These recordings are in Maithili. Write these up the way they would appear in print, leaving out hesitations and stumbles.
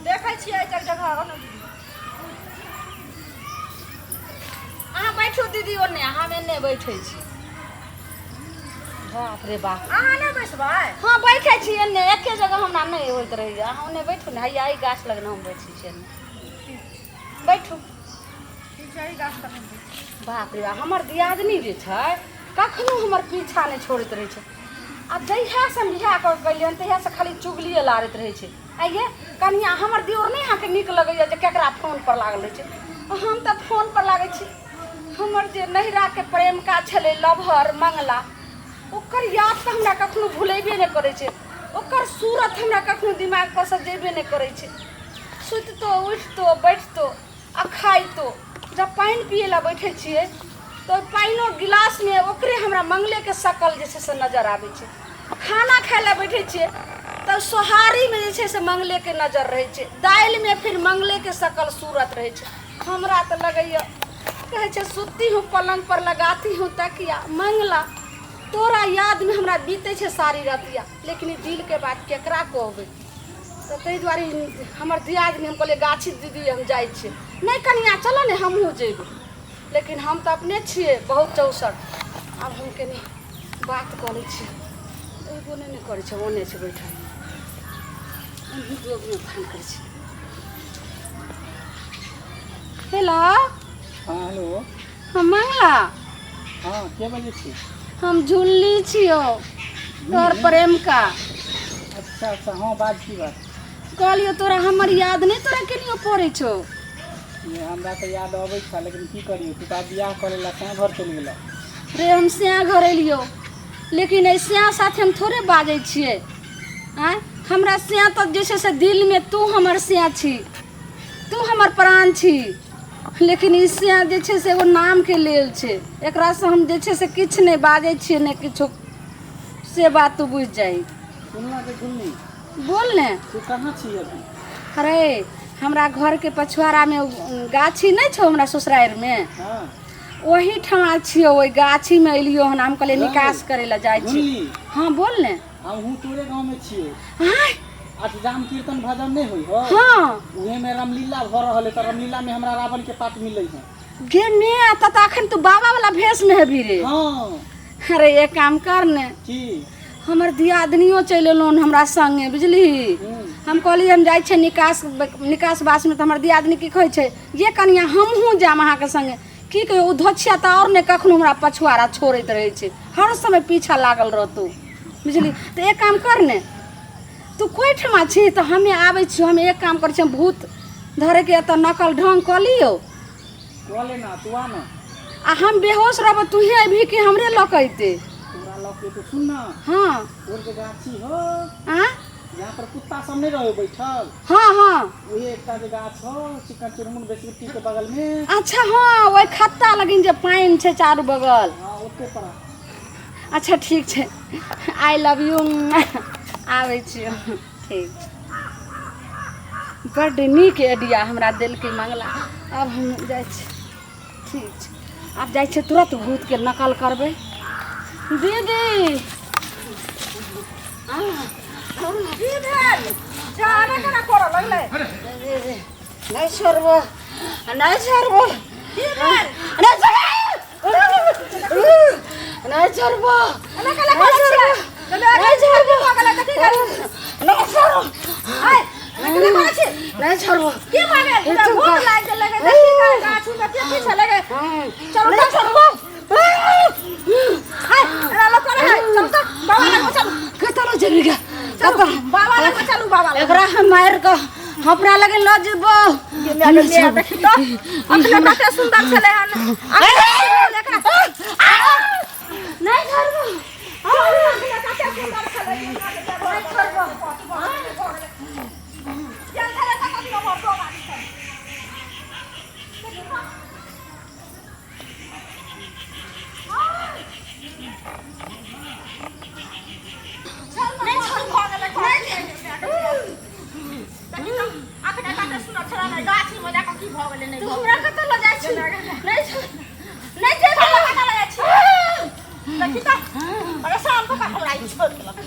देखै छियै एहि जगह जगह आउ ने दीदी। अहाँ बैठू दीदी ओने, हम एने बैठै छी। बाप रे बाप। अहाँ नहि बैसबै? हँ, बैठै छी एने, एके जगह हमरा नहि होइत रहैए। अहाँ ओने बैठू ने, हैया एहि गाछ लग ने हम बैठै छी, एने बैठू। ठीक छै, एहि गाछ पर हम बैठबै। बाप रे बाप, हमर दियादनी जे छै कखनो हमर पीछा नहि छोड़ैत रहै छै। आ जहियासँ हम बियाह कऽ के गेलियै हन तहियासँ खाली चुगलिए लारैत रहै छै। आइये कनिया, हमर दियोर नहि अहाँके नीक लगैए जे केकरा फोन पर लागल रहै छै? हम तऽ फोन पर लागै छी। हमर जे नैहराके प्रेमिका छलै लभर मंगला, ओकर याद तऽ हमरा कखनो भुलेबे नहि करै छै। ओकर सूरत हमरा कखनो दिमाग पर से जेबे नहि करै छै। सुतितो उठितो बैठतो आ खाइतो, जब पानि पियै लए बैठै छियै तऽ ओहि पानिओ गिलासमे ओकरे हमरा मंगलेके शकल जे छै से नजर आबै छै। खाना खाय लए बैठै छियै तऽ सोहारीमे जे छै से मंगलेके नजर रहै छै, दालिमे फिर मंगलेके शकल सूरत रहै छै। हमरा तऽ लगैए, कहै छै, सुती हूँ पलङ्ग पर लगाती हूँ तकिया, मंगला तोरा यादमे हमरा बीतै छै सारी रतिया। लेकिन ई दिलके बात केकरा कहबै? तऽ ताहि दुआरे हमर दियादनी, हम कहलियै गाछी दीदी हम जाइ छियै। नहि कनिया, चलऽ ने, हमहूँ जेबै। लेकिन हम तऽ अपने छियै बहुत चौसठ। आब हम कनि बात कऽ लै छियै। एगो नहि ने करै छै, ओने छै बैठल। एनही फोन करै छै। हेलो। हँ, हेलो। हम मंगला। हँ, के बजै छी? हम झुल्ली छियौ, तोहर प्रेमका। अच्छा अच्छा, हँ, बाज, की बात? कहलियौ तोरा हमर याद नहि तोरा केनियो पड़ै छौ? ये हमरा तऽ याद अबै छह, लेकिन की करियौ, तू तऽ आब बियाह कऽ लेलह, तैं घर चलि गेलह। रे, हम स्याह घर एलियौ, लेकिन एहि स्याह साथे हम थोड़े बाजै छियै। आँय, हमरा स्याह तऽ जे छै से दिलमे तू हमर स्याह छी, तू हमर प्राण छी। लेकिन ई स्याह जे छै से एगो नामके लेल छै। एकरासँ हम जे छै से किछु नहि बाजै छियै, नहि किछो, से बात तू बुझि जाही। सुनना के झुन्नी। बोल ने। तू कहाँ छी अभी? अरे, हमरा घरके पछुआरामे गाछी नहि छौ हमरा ससुरारिमे? हाँ। ओही ठमा छियौ, ओहि गाछीमे एलियौ हन। हम कहलियै निकास करै लए जाइ छी। झुन्नी। हँ, बोल ने। हमहूँ तोरे गाँवमे छियै। आँय? अष्टजाम कीर्तन भजन नहि होइ हो? हाँ। उहे में रामलीला भऽ रहल है, तऽ रामलीला में हमरा रावण के पाठ मिलै है। गे ने, तऽ अखन तू बाबा वाला भेष में हेबी रे? हाँ। अरे, एक काम कर ने। की? हमर दियादनियो चलि एलहुँ हमरा संगे, बुझलिही? हम कहलियै हम जाइ छियै निकास निकास बासमे, तऽ हमर दियादनी की कहै छै, ये कनिया, हमहूँ जायब अहाँके संगे। की कहियौ, ओ धोछिया तऽ आओर नहि कखनो हमरा पछुआरा छोड़ैत रहै छै, हर समय पीछा लागल रहतौ, बुझली? तऽ एक काम कर ने, तू कोइ ठमा छी तऽ हमे आबै छियौ। हम एक काम करै छियै, हम भूत धरैके एतऽ नकल ढङ्ग कऽ लियौ। कऽ ले ना, तू आ ना। आ हम बेहोश रहबो, तूहे अयबही कि हमरे लऽ कऽ अयतै? तोरा लऽ के तो, सुन ना। हाँ। तोर के गाछी हो? आँ? यहाँ पर कुत्ता सब नहीं रहे बैठल? हाँ हाँ। वही एकटा जे गाछ हो चिकन चुनमुन बेसबिट्टी के बगल में। अच्छा, हाँ, ओहि खत्ता लगिन जे पानि छै चारू बगल? हाँ, ओते पर आ। अच्छा, ठीक छै, I love you, आबै छियौ। ठीक छै। बड्ड नीक आइडिया हमरा देलकै मंगला। आब हम जाइ छी। ठीक छै, आब जाइ छियै, तुरन्त भूतके नकल करबै। दीदी। की भेल? जाने केना करऽ लगलै? नहि छोड़बो, नहि छोड़बो। की भेल? नहि छोड़बो, नहि छोड़बो। एना केना करै छियै? नहि छोड़बो। भऽ गेलै तऽ की करू? नहि छोड़बो। आइ, एना केना करै छी? नहि छोड़बो। की भऽ गेल? तोरा भूत लागि गेलै गे, देखी तऽ गाछी मे के की छलै गे? चलू नहि तऽ। छोड़बो। हाय, एना लोक करै है। चलू तऽ, बाबा लग चलू। कतऽ लऽ जेबही गे? चलू, कतऽ? बाबा लग चलू, बाबा लग। एकरा हम मारि कऽ अपना लगे लऽ जेबो। गे माय गे माय, देखी तऽ, अखने कते सुन्दर छलै हन। अखने एकरा- नहि छोड़बो। अखने कते सुन्दर छलै। नहि छोड़बो। गेल छलै तऽ कखनो भऽ गाड़ी छलै। नहि छोड़ू, भऽ गेलै। देखी तऽ, अखने कते सुन्दर छलै ने, गाछीमे जा कऽ की भऽ गेलै? नहि तू भऽ हमरा कतऽ लऽ जाइ छी? नहि छोड़, नहि गेलै। जेबो। कतऽ लऽ जाइ छी? देखी तऽ, परेशान कऽ कऽ हमरा ई छोड़ि देलक।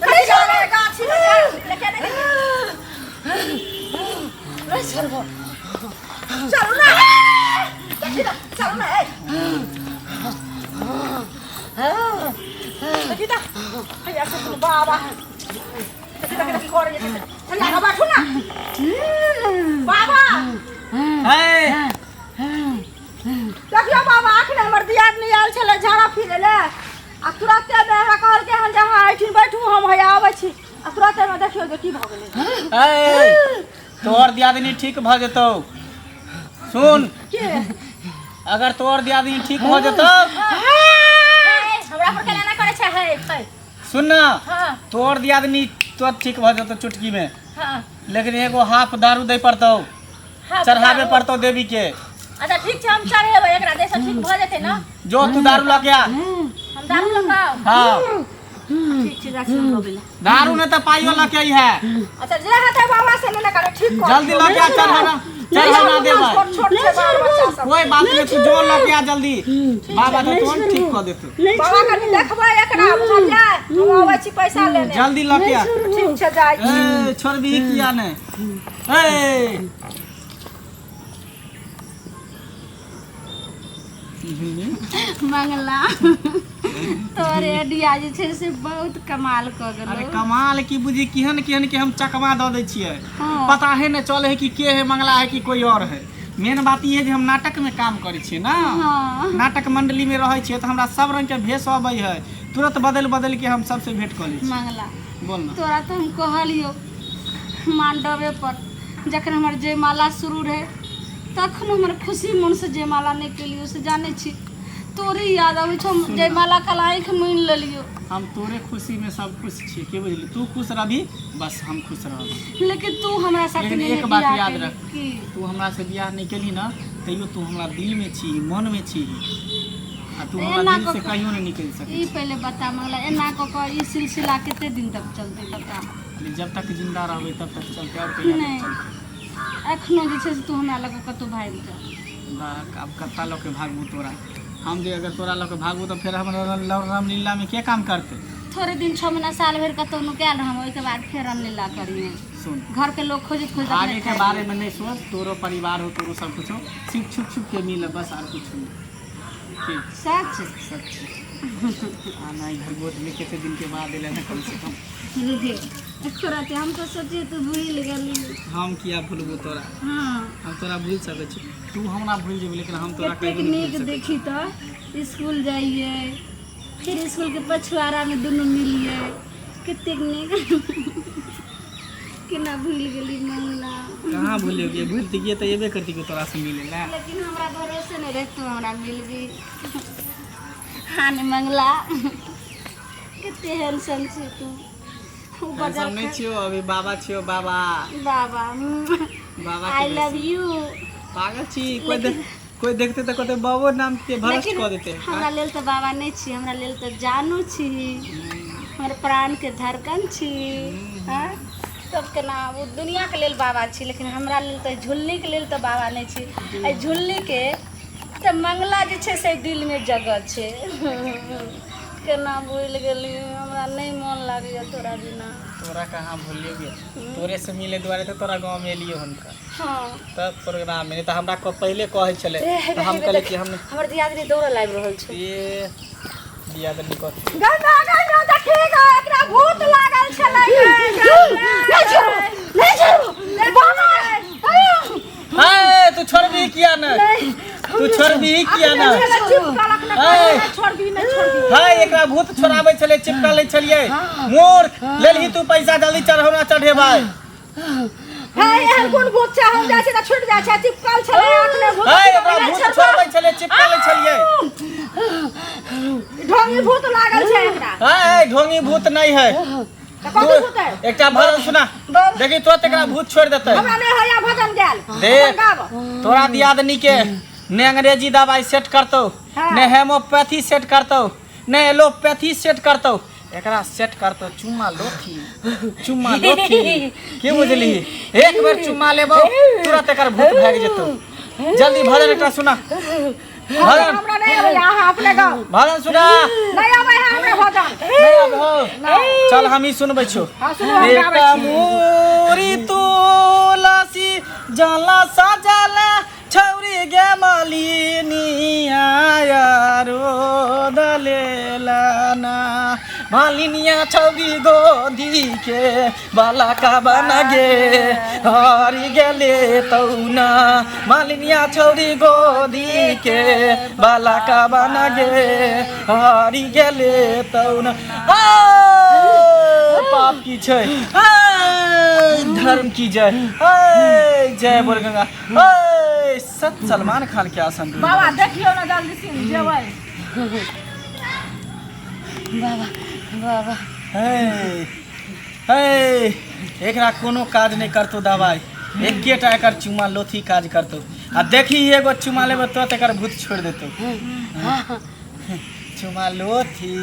नहि छोड़बो। गाछीमे जा, लेके नहि गेलियै। नहि छोड़बो। चलू ना, देखी तऽ, चलू ना। ए देखी तऽ, हैया से बाबा, देखी तऽ की करै छै। हैया आगाँ बैठू ना बाबा। है। देखियौ बाबा, अखने हमर दियादनी आयल छलै झाड़ा फिरै लए आ तुरते मे हमरा कहलकै हन जे अहाँ एहिठिन बैठू, हम हैया आबै छी, आ तुरते मे देखियौ जे की भऽ गेलै। ए, तोहर दियादनी ठीक भऽ जेतौ। सुन के अगर तोहर दियादनी ठीक भऽ जेतौ। हे, हमरा पर केना करै छै? हे हे। सुन ना। हाँ। तोहर दियादनी तुरंत ठीक भऽ जेतौ चुटकी में। हाँ। लेकिन एगो हाफ दारू दै पड़तौ। हाँ। चढ़ाबे दारू। पड़तौ देवी के। अच्छा ठीक छै, हम चढ़ेबै एकरा, जैसे ठीक भऽ जेतै ना। जो तू दारू लऽ के आ। हम दारू लऽ कऽ आउ? हाँ। ठीक छै, जाइ छी हम लबै लए। दारू नहीं तो पाइयो लऽ के अइहे। अच्छा, जे हेतै बाबा से नहि करे, ठीक कर। जल्दी लऽ के आ, चढ़ाना चढ़ाना देबै। छोट छोट छै बाल बच्चा सब। कोई बात नहीं, तू जो लऽ के आ जल्दी, बाबा तो तुरंत ठीक कऽ देतौ। बाबा, कनि देखबै एकरा, बुझलियै? हम अबै छी पैसा लेने। जल्दी लऽ के आ। ठीक छै, जाइ छी। ए, छोड़बही किया नहीं? ए मंगला, तोहर आइडिया जे छै से बहुत कमाल कऽ अरे गेलौ। कमाल की बुझी, केहन केहन के हम चकमा दऽ दै छियै। हाँ। पता है ने चले है कि के है मंगला है कि कोई और है। मेन बात ई है जे हम नाटक में काम करै छियै ना। हाँ। नाटक मंडली में रहै छियै तऽ हमरा सब रंग के भेष अबै है, तुरंत बदलि बदलि के हम सबसे भेंट कऽ लै छी। मंगला। बोल ना। तोरा तऽ हम कहलियौ मांडवे पर, जखन हमर जयमाला शुरू रहै तखन हमर खुशी मोनसँ जयमाला नहि केलियौ, से जानै छी तोरे याद अबै छौ। हम जयमाला काल आँखि मुनि लेलियौ। हम तोरे खुशी में सब खुश छियै, के बुझली? तू खुश रहबी बस हम खुश रहब। लेकिन तू हमरा साथे लेकिन नहि एक बात बियाह याद केली। रख। की? तू हमरा से बियाह नहीं केली ना, तैयो तू हमरा दिल में छी, मन में छी, आ तू हमरा एना दिल से कऽ- कहियो नहीं निकल सकै। ई पहिले बता मंगला, एना कऽ कऽ ई सिलसिला कते दिन तक चलतै, बता। छी। जब तक जिंदा रहबै तब तक चलते, और कहिया तक नहि। चलते? एखनो जे छै से तू हमरा लग कतहु भागि जा। बा, अब कत्ता लऽ के भागबू तोरा हम? जे अगर तोरा लऽ के भागबू तऽ फेर हमरा रामलीला में के काम करते? थोड़े दिन, 6 महीना, साल भरि कतहु नुकायल रहम, ओहिके बाद फेर रामलीला करिहे। सुन। घर के लोग खोजैत खोजैत भागे अपने के खाइ। बारे में नहीं सोच, तोरो परिवार हो, तोरो सब कुछ हो, सिर्फ छुप छुप के मिल बस, और कुछ नहीं, ठीक? सच? सच। आना इधर गोद में, कितने दिन के बाद एले ना कम से कम। तोरा के हम तो सोचिए तू भूल गेली। हम किया भूलबो तोरा? हाँ। हम तोरा भूल सकै छी, तू हमरा भूल जेबी, लेकिन हम तोरा कतेक कहियो नहीं नीक भूल सकै। देखी तऽ स्कूल जाइए, फिर स्कूल के पछुआरा में दुनू मिलिए, कतेक नीक। केना भूल गेली मंगला? कहाँ भूलियो? भूलती तऽ एबे करती तोरा से मिले ला। लेकिन हमरा भरोसे नहीं रहे तू हमरा मिलबी। हाँ ने मंगला, कते हैंडसम छी तू। हैंडसम नहीं छियो अभी, बाबा छियो बाबा। बाबा। बाबा। I love you. पागल छी? कोई देख, कोई देखते तऽ कहते बाबो नाम के भ्रष्ट लेकिन कऽ देते। हमरा लेल तऽ बाबा नहि छी, हमरा लेल तऽ जानू छी, हमर प्राण के धड़कन छी। हाँ, तब केना? ओ दुनियाके लेल बाबा छी, लेकिन हमरा लेल तऽ, झुल्लीके लेल तऽ बाबा नहि छी। एहि झुल्लीके तऽ मंगला जे छै से दिलमे जगह छै। केना भूलि गेली? हमरा नहि मोन लागैए तोरा बिना। तोरा कहाँ भूलियो गे? तोरे से मिले दुआरे तऽ तोरा गाँव में एलियो हुनका। हाँ। तब प्रोग्राम में नहीं तऽ हमरा पहिले कहै छलै ए, तऽ हम हे, कहलियै कि हम हमर दियादनी दौड़ल आबि रहल छै। ये दियादनी कथी? गंगा, गंगा, देखी गा, एकरा भूत लागल छलै। नहि छोड़ू, नहि छोड़ू बाबा। हे, तू छोड़बी किया नहीं? तू छोड़बी किया नहीं? चिपकलक। छोड़बी नहि, छोड़बी। है, एकरा भूत छोड़ाबै छलै, चिपका लै छलियै। मूर्ख, लेलही तू पैसा, जल्दी चढ़ौना चढ़ेबै। हे, एहन कोन भूत छै? हम जाइ छै तऽ छूट जाइ छै। चिपकल छलै अखने भूत। है, एकरा भूत छोड़बै छलै, चिपका लै छलियै। ढोंगी भूत लागल छै एकरा। है, ढोंगी भूत नहीं है। तऽ कथी भूत है? एकटा भजन सुना, देखी तुरंत एकरा भूत छोड़ देतै। हमरा नहि होइया भजन गायल। देख। गाब। तोरा दियादनी के ने अंग्रेजी दवाई सेट करतौ, हाँ। ने हेमोपैथी सेट करतौ, ने एलोपैथी सेट करतौ, एकरा सेट करतौ चुम्मा लोथी, चुम्मा लोथी, के बुझली? एक बेर चुम्मा लेबौ, तुरंत एकर भूत भागि जेतौ। जल्दी भजन एकटा सुना, भजन। हमरा नहि अबैया, अहाँ अपने गाउ। भजन सुना। नहि अबै है हमरा भजन। नहि आबै? चल, हम ही सुनबै छौ। हाँ, सुनू, हम गाबै एकटा छी। मोरी तुलसी जल मालिनिया छौरी गोदी के बाला का बना गे हरि गेले तौना मालिनिया छौरी गोदी के बाला का बना गे हरि गेले तौना। आ, पाप की छै, आ, धर्म की जय, आ, जय बोल गंगा, आ, सत सलमान खान के आसन। बाबा देखियौ ने जल्दी सिंह जेबै। बाबा बाबा हे हे, एकरा कोनो काज नहि करतौ दवाइ, एकेटा एकर चुमा लोथी काज करतौ। आ देखी एगो चुमा लेबै तुरंत एकर भूत छोड़ि देतौ। चुमा लोथी,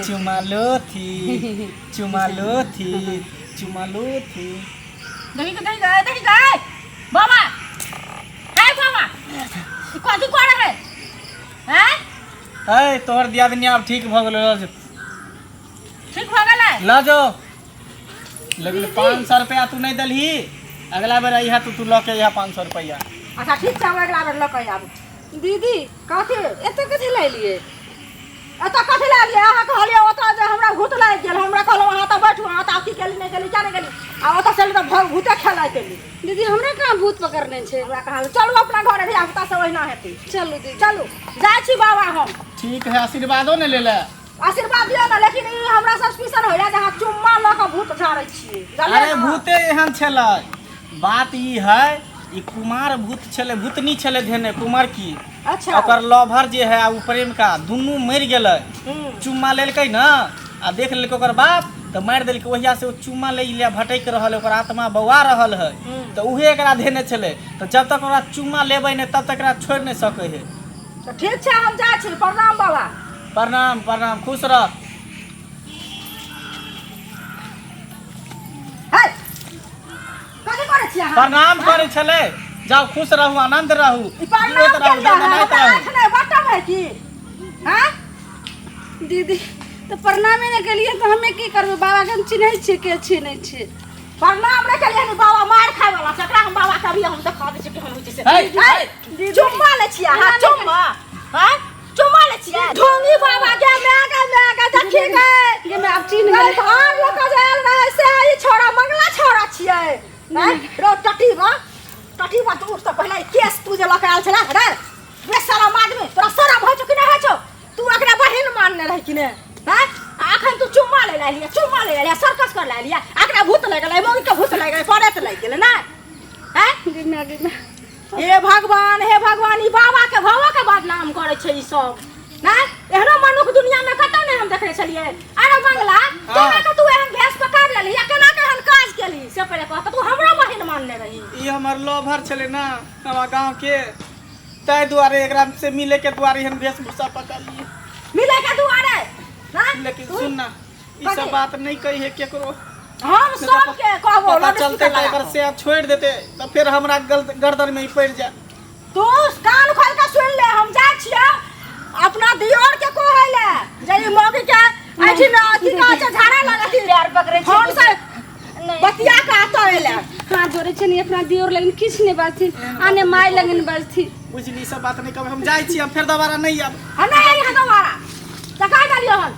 चुमा लोथी, चुमा लोथी, चुमा लोथी। देखी के देखी के देखी के बाबा, हे बाबा, ई कथी करे है? हैं? हे, तोहर दियादनी आब ठीक भऽ गेलो, लऽ जो। ठीक भऽ गेलै? लऽ जो, लेकिन 500 रुपया तू नहि देलही। अगला बेर अइहा तू, तू लऽ के अइहा 500 रुपया। अच्छा ठीक छै, हम अगला बेर लऽ के आबू। दीदी। कथी? एतऽ कथी लए एलियै? एतऽ कथी लए एलियै? अहाँ कहलियै ओतऽ जे हमरा भूत लागि गेल, हमरा कहलहुँ अहाँ तऽ बैठू, अहाँ तऽ अथी केली नहि केली, किया नहि गेली? आ ओतऽ से एली तऽ भूते खेलाइत एली। दीदी, हमरा कहाँ भूत पकड़ने छै? हमरा कहल चलू अपना घरे, धिया पुता सब ओहिना हेतै। चलू दीदी। चलू, जाइ छी बाबा हम। ठीक है, आशीर्वादो ने लेले। आशीर्वाद दियौ ने, लेकिन ई हमरा सस्पिशन होइया जे अहाँ चुम्मा लऽ कऽ भूत झाड़ै छियै। जानलियै अरे ने? भूते एहन छलै। बात ई है, ई कुमार भूत छलै, भूतनी छलै धेने कुमार की। अच्छा। ओकर लवर जे है आ ओ प्रेमिका दुनू मरि गेलै। चुम्मा लेलकै ने आ देख लेलकै ओकर बाप तऽ मारि देलकै। ओहिया से ओ चुम्मा लै ले भटकि रहल है, ओकर आत्मा बौआ रहल है। तऽ उहे एकरा धेने छलै, तऽ जब तक ओकरा चुम्मा लेबै नहि तब तक एकरा छोड़ि नहि सकै है। तऽ ठीक छै, हम जाइ छी। प्रणाम बाबा। प्रणाम प्रणाम, खुश रह। हे, कथी करै छी अहाँ? प्रणाम करै छलै। जाउ, खुश रहू, आनंद रहू, ई प्रणाम जीवैत रहू, केलियै अहाँ, दनदनाइत हमरा रहू। आँखि नहि बटम है की? हँ? दीदी, तऽ प्रणामे नहि केलियै तऽ हमे की करबै? बाबाके हम चिन्है छियै के छियै नहि छियै। प्रणाम नहि केलियै हन, बाबा मारि खाय वाला छै। एकरा हम बाबा के अभी हम देखा दै छियै केहन होइ छै से। हे, हे, चुम्मा लै छियै अहाँ? चुम्मा? हँ, चुम्मा लै छियै? ढोंगी बाबा के माय के, माय के देखी गे। ये मैं आब चिन्ह गई गेलै। भार लऽ कऽ जे आयल रहै से ई छोड़ा मंगला छोड़ा छियै। हैं रो टटीबा, टटीबा, तू उठ तऽ पहिले। ई केस तू जे लऽ कऽ आयल छलै रे, बेशरम आदमी, तोरा शरम होइ छौ कि नहि होइ छौ? तू एकरा बहिन मानने रही कि नहि? हैं, आ अखन तू चुम्मा लै लए एलियै, चुम्मा लै लए एलियै, सर्कस कर लए एलियै। एकरा भूत लागि गेलै, मौगी के भूत लागि गेलै, पड़ैत लागि गेलै ने? हैं? गे माय, गे माय। हे भगवान, हे भगवान, ई बाबा के भावो के बदनाम करै छै ई सब ने। एहनो मनुख दुनिया में कतौ नहि हम देखने छलियै। अरे बंगला, केना के तू एहन भेष पकड़ लेलही आ केना के एहन काज केलही से पहिले कह। तऽ तू हमरो बहिन मानने रही। ई हमर लवर छलै ने हमरा गाँव के, ताहि दुआरे एकरा से मिले के दुआरे एहन वेशभूषा पकड़लियै। मिले के दुआरे ना? लेकिन सुन ना, ई सब कथी? बात नहीं कही है केकरो। हम सबके कहबो। पता लाउडस्पीकर चलते तऽ लगा एकर कऽ। से छोड़ि देते तऽ फेर हमरा गर्दन में ई पड़ि जाए। तू कान खोल के सुन ले, हम जाइ छियै अपना दियोर के कहै ले जे ई मौगी के एहिठिन अथी कहै छै झाड़ा लगती। पैर पकड़ै छै। फोन से नहि। बतिया के आतो एले। हाथ जोड़ै छै अपना दियोर लगन किछु नहि बाजथिन आ ने माय लगन बाजथिन। बुझली, ई सब बात नहीं कहब। हम जाइ छी, हम फेर दोबारा नहीं आब। आ नहि आई दोबारा तऽ कहि देलियै हन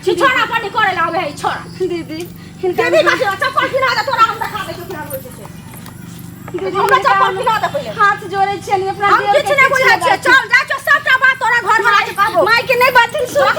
छिछोड़ा पानी करे ला आबै है ई छोड़ा। दीदी, हिनका दीदी कथी? चप्पल पिन्हा दे, तोरा हम देखा दै छियौ केना होइ छै से। दीदी, हमरा हिनका चप्पल हम पिन्हा दे पहिले। हाथ जोड़ै छियनि अपना हम दियोर किछु के नहि बुझै छियै। बाजथिन। चल जाइ छियौ, सबटा बात तोरा घर वाला के कहबो। माय के नहि बाजथिन, सुन।